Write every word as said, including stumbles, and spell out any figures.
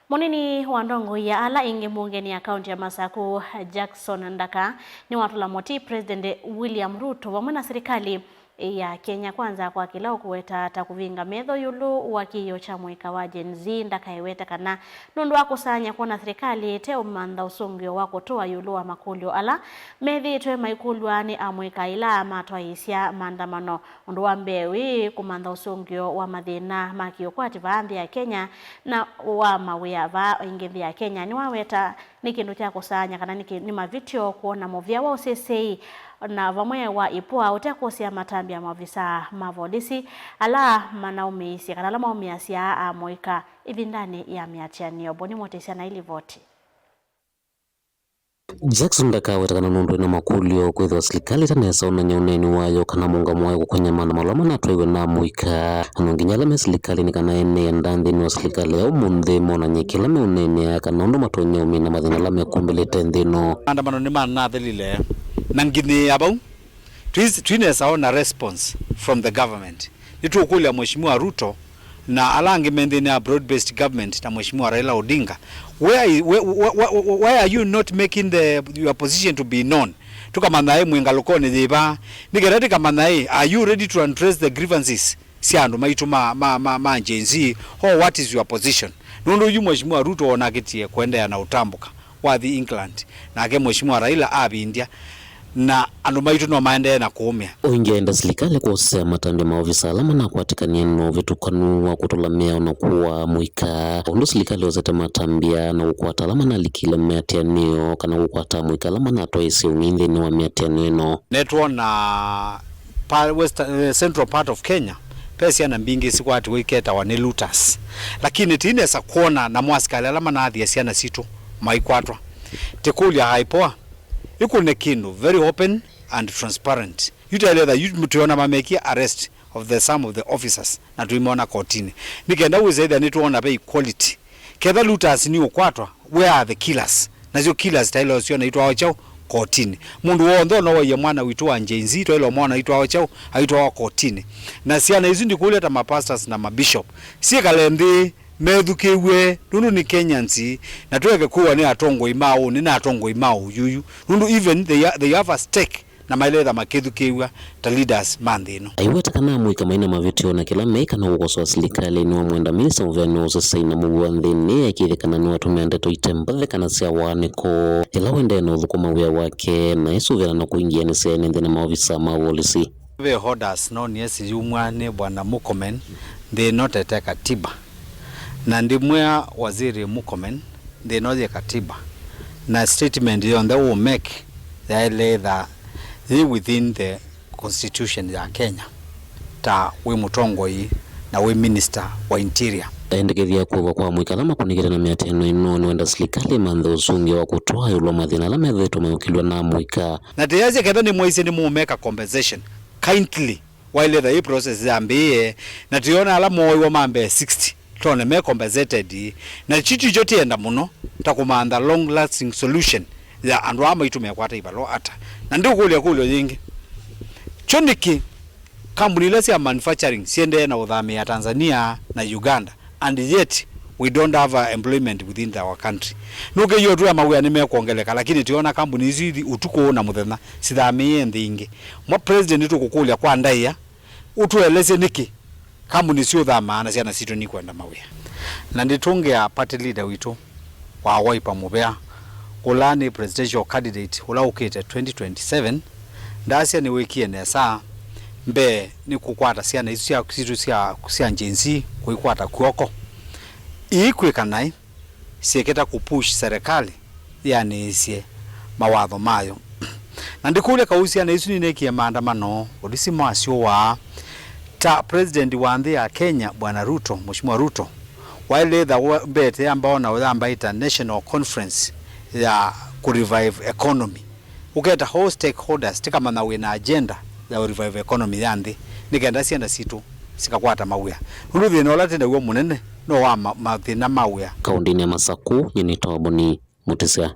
Mũnini wa ndongoi ya ala ĩngĩ mbungenĩ ya kaunti ya Masaku, Jackson Ndaka, nĩwatũla mũtĩ President William Ruto vamwe na silikalĩ ya Kenya Kwanza kwa kĩla ũkũweta ta kũvinga metho ĩũlũ wa kĩĩo kya mũika wa Gen Z. Ndaka ewete kana nũndũ wa kũsaany'a kwona silikalĩ ĩteũmantha ũsũngĩo wa kũtũa ĩũlũ wa makũlyo ala methĩĩtwe maikũlw'a nĩ amũika ĩla matwaĩĩsya maandamano. Ũndũ wa mbee wĩ kũmantha ũsũngĩo wa mathĩna ma kĩũkwati vaa nthĩ ya Kenya na wa mawĩa vaa ĩngĩ nthĩ ya Kenya. Nĩwaweta nĩ kĩndũ kya kũsaany'a kana nĩ kĩ-, nĩ mavĩtyo kwona mũvĩa wa ũsesei na vamwe wa ĩpũa ũtekũsya matambya maovisaa ma volisi ala manaũmĩĩsye kana ala maũmĩasya amũika ĩvindanĩ ya mĩatĩanĩo. Boni Motĩsya na ilivoti. Jackson ndakaweta kana nũndũ ena makũlyo kwĩthĩwa silikalĩ ĩtanesa onany'a ũneeni wayo kana mũũngamo wayo kũkonya maandamano ala manatwaiwe na amũika. Na no nginya ala me silikalĩnĩ kana ene enda nthĩnĩ wa silikalĩ ya ũmũnthĩ monany'e kĩla meũneenea kana ũndũ matonya ũmina mathĩna ala mekũmbĩlĩte nthĩ ĩno. Maandamano nĩmanathelile na nginyĩĩa vau. Twis-, twinesa ona response from the government. Nĩtũkũlya Mheshimiwa Ruto na ala angĩ me nthĩnĩ ya broad-based government na Mheshimiwa Raila Odinga, where, i- where, where, where, where are you not making the, your position to be known? Tũkamanya ĩ mwĩ ngalũkonĩ yĩva, nĩ kenda tũkamanya ĩ, are you ready to address the grievances sya andũ maitũ ma, ma, ma, ma Gen Z, or what is your position? Nũndũ yu Mheshimiwa Ruto onakĩtie kũendeea na ũtambũka wathi England, nake Mheshimiwa Raila avindya, na andũ maitũ no maendee na kũũmĩa. Ũingĩ aenda silikalĩ kũsea matambya maovisa ala manakwatĩkanie na ũvĩtũkanu wa kũtũla mĩao na kũaa mũika. Ũndũ silikalĩ yosete matambya na kũkwata ala manalikile mĩatĩanĩo kana kũkwata amũika ala manatwaĩĩsye ũng'ei nthĩnĩ wa mĩatĩanĩo ĩno. Nĩtwona pa west, eh, central part of Kenya, ve syana mbingĩ sikwatiwe iketawa nĩ looters. Lakini tinesa kwona namo asikalĩ ala manathie syana sitũ maikwatwa. Tikũlya IPOA ĩkũne kĩndũ very open and transparent. Yu taĩletha yu tũyona mamekie arrest of the, some of the officers na tũimona kotinĩ. Nĩ kenda wĩsa ĩthĩa nĩtwona ve equality. Ketha looters nĩ ũkwatwa, where are the killers? Nasyo killers taĩle syona itwawa kyaũ kotinĩ. Mũndũ w'onthe ũnowaie mwana witũ wa Gen Z twaĩle ũmwona aitwawa kyaũ, aitwawa kotinĩ. Na syana isu ndikũlya ta mapastors na mabishop syĩkale nthĩ methukĩĩw'e, nũndũ nĩ Kenyans, na tũeke kwĩwa nĩ atongoi ma ũnĩ na atongoi ma ũyuyu, nũndũ even they, are, they have a stake na maĩle etha makĩthukĩĩw'a ta leaders ma nthĩ ĩno. Aiweta kana amũika maina mavĩtyo na kĩla meĩka no kũkosoa silikalĩ nĩwamwenda minista mũvea nĩ ũsesei na mũuo wa nthĩnĩ ekĩĩthye kana nĩwatũmĩa ndeto ite mbathe kana sya waanĩko ĩla wendee na ũthũkũma wĩa wake na ĩsũvĩana na kũingĩanĩsya ene nthĩ na maovisa ma volisi. Ve orders noonie siyumwa nĩ Bwana Murkomen nthĩ ĩno tete katiba, na ndimwĩa Waziri Murkomen nthĩ ĩno yĩ katiba, na statement yonthe ũũ make yaĩle ĩtha yĩ within the constitution ya Kenya ta wĩ mũtongoi na wĩ minister wa interior. Aendekethya kũĩva kwa amũika ala makũnĩkĩte na mĩatĩanĩo ĩno nĩwenda silikalĩ ĩmanthe ũsũngĩo wa kũtwaa ĩũlũ wa mathĩna ala methĩĩtwe mayũkĩlw'a na amũika. Na tĩyasya ketha nĩmwaisye nĩmũũmeka compensation, kindly waĩle ĩtha ĩ process yambĩĩe, na tũyona ala mooĩwa ma mbee sixty tone me compensated, na kyu kyo tĩenda mũno ta kũmantha long lasting solution ya andũ aa maitũ mekwata ivalũa ata. Na ndĩũkũlya kũlyo yĩngĩ, kyo nĩkĩ kambuni ila sya manufacturing siendee na ũthamĩĩa Tanzania na Uganda, and yet we don't have, uh, employment within our country? Nũkĩie ũtwĩa mawĩa nĩmekwongeleka, lakini tũyona kambuni isu ithi ũtukũ na mũthenya sithamĩĩe nthĩ ingĩ. Mwa President, nĩtũkũkũlya kwa ndaĩa, ũtũelesye nĩkĩ kambuni syũthamaa na syana sitũ nikwenda mawĩa. Na ndĩtũngĩa party leader witũ wa Wiper mũvea, ũla nĩ presidential candidate ũla ũkĩte twenty twenty-seven, ndasya nĩwĩkie nesa mbee nĩ kũkwata syana isu sya, sitũ sya, sya Gen Z kũikwata kw'oko. Ii kwĩka naĩ syĩkĩta kũpush serikali yĩanĩĩsye mawatho mayo. Na ndĩkũlya kaũ syana isu ninekie maandamano, polisi masyũaa? Ta president wa nthĩ ya Kenya, Bwana Ruto, Mheshimiwa Ruto, waĩle ĩtha wa-, mbete ambao na ũyambaĩta national conference ya kũ revive economy. Ũketa all stakeholders, tĩkamanya wĩ na agenda ya revive economy ya nthĩ, nĩ kenda syana sitũ sikakwata mawĩa. Nũndũ thĩna ũla twĩ naw'o mũnene no wa ma-, mathĩna ma wĩa. Kaũndĩnĩ ya Masaku, nyie nĩtawa Boni Mũtĩsya.